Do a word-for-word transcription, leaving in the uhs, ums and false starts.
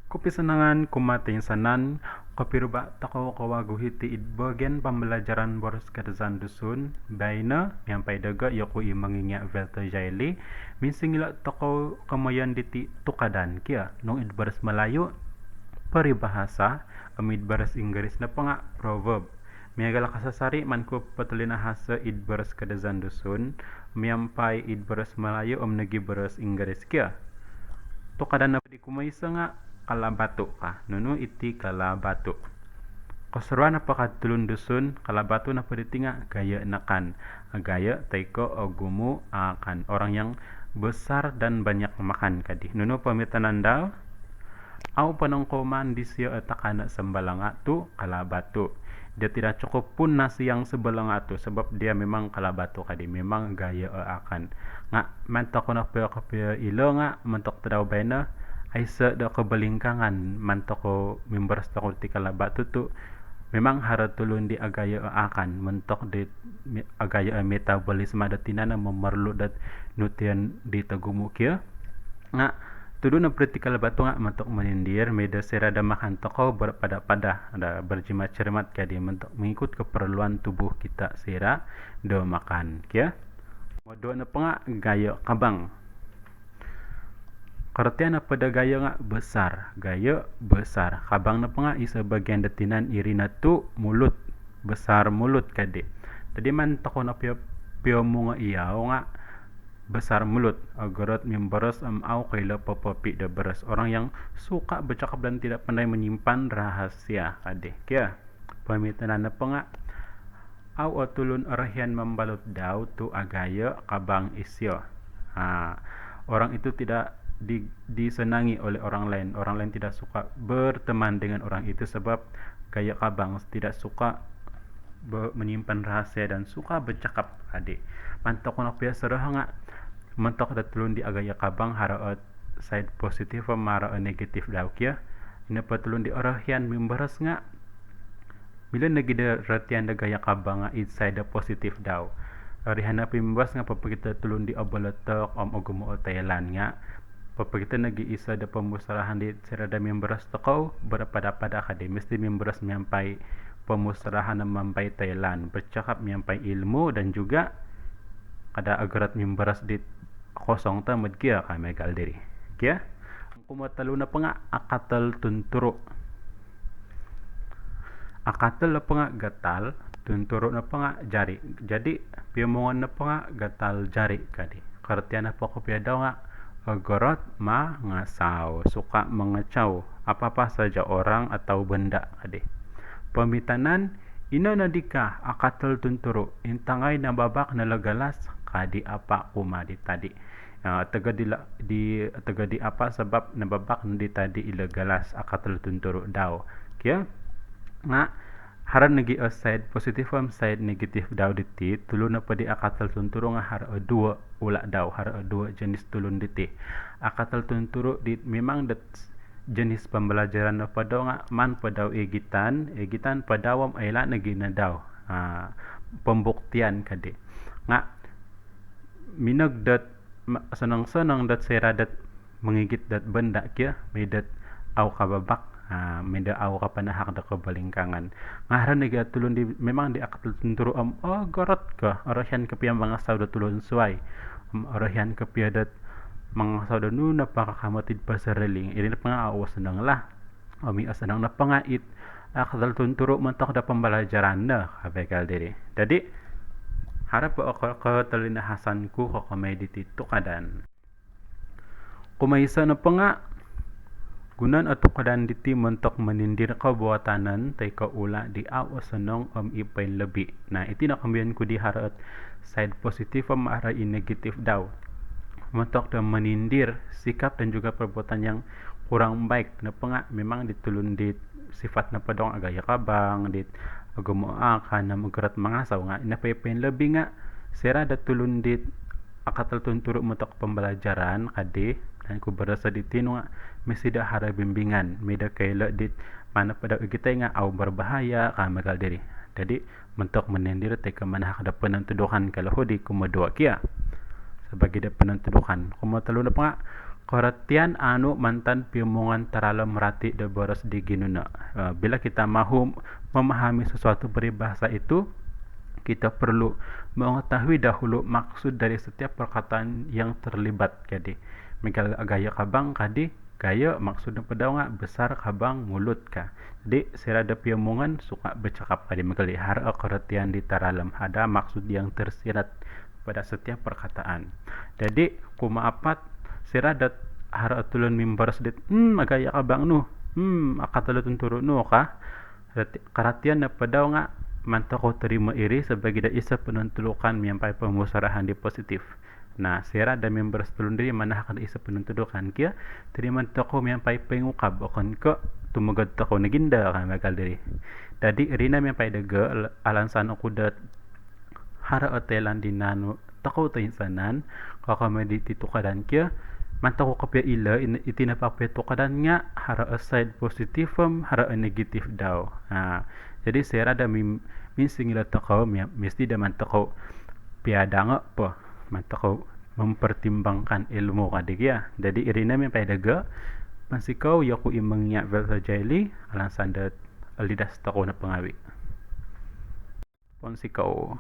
Kopisanangan kumaa toinsanan, kopiruba tokou kawagu hiti id bahagian pambalajaran boros Kadazandusun. Baino miampai dogo yoku i Mongingia Velto Jaili. Minsingilo tokou komoyon diti tukadan kio, nung id boros Melayu peribahasa, om id boros Inggeris nopo nga proverb. Miagal kasasari maan ku potolinahasa id boros Kadazandusun miampai id boros Melayu om nogi boros Inggeris kio. Tukadan nopo di kumoiso nga kalabatu ka. Nunu iti kalabatu? Kosoruan nopo ka tulun Dusun, kalabatu nopo diti nga gayo nakan. Gayo toi ko ogumu akan. Orang yang besar dan banyak makan kadi. Nunu poomitanan dau? Au ponongkoman disio o takano sambalanga tu kalabatu. Dia tidak cukup pun nasi yang sebalanga tu, sabab dia memang kalabatu kadi, memang gayo o akan. Nga montok nopo kopio ilo nga montok tadau baino, aiso do kobolingkangan montok mimboros tokou ti kalabatu tu. Memang haro tulun di agayo o akan, montok di mi-, agayo o metabolisme do tinan, memerlu do nutrien di togumu kio. Nga tudu nopo diti kalabatu nga montok monindir, mooi do soira do makan tokou berpada-pada, ada berjimat cermat kadi, montok mengikut keperluan tubuh kita soira do makan kio. Koduo nopo nga gayo kabang. Koratian nopo do gayo nga besar, gayo besar. Kabang nopo nga iso bagian do tinan, iri no tu mulut, besar mulut kadi. Jadi maan tokou no pio, piomungo iyau nga besar mulut, ogorot mimboros om au koilo popopi do boros. Orang yang suka bercakap dan tidak pandai menyimpan rahasia kadi kio. Poomitanan nopo nga au o tulun orohian mambalut dau tu agayo kabang isio. Ha, orang itu tidak di-, disenangi oleh orang lain. Orang lain tidak suka berteman dengan orang itu sebab gayo kabang, tidak suka be-, menyimpan rahasia dan suka bercakap kadi. Montok nopo pio soroho nga montok do tulun di agayo kabang haro o side positif om haro o negatif dau kio. Ino po tulun di orohian mimboros nga milo nogi do ratian do gayo kabang nga id side do positif dau. Orohian nopo mimboros nga popokito tulun di obolotok om ogumu o toilaan nga popokito nogi iso do pomusarahan di soira do mimboros tokou berpada-pada kadi. Mesti mimboros miampai pomusarahan om miampai toilaan, bercakap miampai ilmu dan juga kada ogorot mimboros di kosong tomod kio ka miagal diri kio. Kumotolu nopo nga akatol tunturu. Akatol nopo nga gatal, tunturu nopo nga jari. Jadi piomungon nopo nga gatal jari kadi. Koratian nopo kopio dau nga ogorot mangasau, suka mengacau apa-apa saja orang atau benda kadi. Poomitanan, ino nodi ka akatol tunturu, intangai nababak no lo galas kadi apa kumaa di tadi. Ah, otogod di la-, di, otogod di apa sabab nababak no di tadi ilo galas, akatol tunturu dau kio. Nga haro nogi o side positif om side negatif dau diti. Tulun nopo di akatol tunturu nga haro o duo ula dau, haro o duo jenis tulun diti. Akatol tunturu di memang dot jenis pambalajaran nopo dau nga maan po dau igitan, igitan po dau om oilaan nogi no dau, ha, pembuktian kadi. Nga minog dot ma-, sonong-sonong dot soira dot mongigit dot benda kio, mooi dot au kababak, ha, mooi dot au kapanahak do kobolingkangan. Nga haro nogi o tulun di memang di akatol tunturu om ogorot ko, orohian kopio mangasau do tulun suai. Om orohian kopio dot mangasau do nunu nopo kakamot id pasariling. Iri nopo nga au osonong lah. Om i osonong nopo nga it akatol tunturu montok do pambalajaran no ka miagal diri. Jadi haro po o ko-, kotolinahasan ku kokomoi diti tukadan. Kumoiso nopo nga gunoon o tukadan diti montok monindir kawatanan toi ko ula di au osonong om i poinlobi. Nah, iti no komoyon ku di haro side positif om haro i negatif dau. Montok do monindir sikap dan juga perbuatan yang kurang baik nopo nga memang di tulun di sifat nopo dau nga agayo kabang, di ogumu akan om ogorot mangasau. Nga ino po i poinlobi nga soira do tulun di akatol tunturu montok pambalajaran kadi, dan ku boroso diti no nga mesti do haro bimbingan, mooi do koilo di maan nopo dau igitai nga au berbahaya ka miagal diri. Jadi montok monindir toi ko manahak do ponontudukan ka, ilo di kumoduo kio. Sabaagi do ponontudukan. Kumotolu nopo nga Korotian anu mantad piomungan taralom rati do boros di ginuno. Eh, bila kita mahu memahami sesuatu peribahasa itu, kita perlu mengetahui dahulu maksud dari setiap perkataan yang terlibat. Jadi, miagal gayo kabang kadi, gayo maksud nopo dau nga besar kabang mulut ka. Jadi, soira do piomungan suka bercakap kadi, miagal di haro korotian di taralom, ada maksud yang tersirat pada setiap perkataan. Jadi, kumaapat, soira do haro tulun mimboros dit, "Hmm, agayo kabang nu. Hmm, akatolu tunturu nu," ka. Rati-, karatian nopo dau nga maan tokou terima iri sebagai do iso penontudukan miampai pomusarahan di positif. Nah, soira do mimboros tulun diri manahak do iso penontudukan kio, terimaan tokou miampai poingukab, okon ko tumogod tokou nogi ndo ka miagal diri. Dadi, iri no miampai dogo, al-, alansan oku dot haro o toilaan di naanu tokou toinsanan, kokomoi diti tukadan kio, maan tokou kopio ilo, in-, iti nopo kopio tukadan nga haro o side positif om haro o negatif dau. Ha, jadi soira do mim-, minsingilo tokou, mi-, misti do maan tokou piadango po, maan tokou mempertimbangkan ilmu kadi kio. Jadi, iri no miampai dogo, pounsikou, yoku i Mengia Velsa Jaili, alansan dot olidas tokou nopo ngawi. Pounsikou.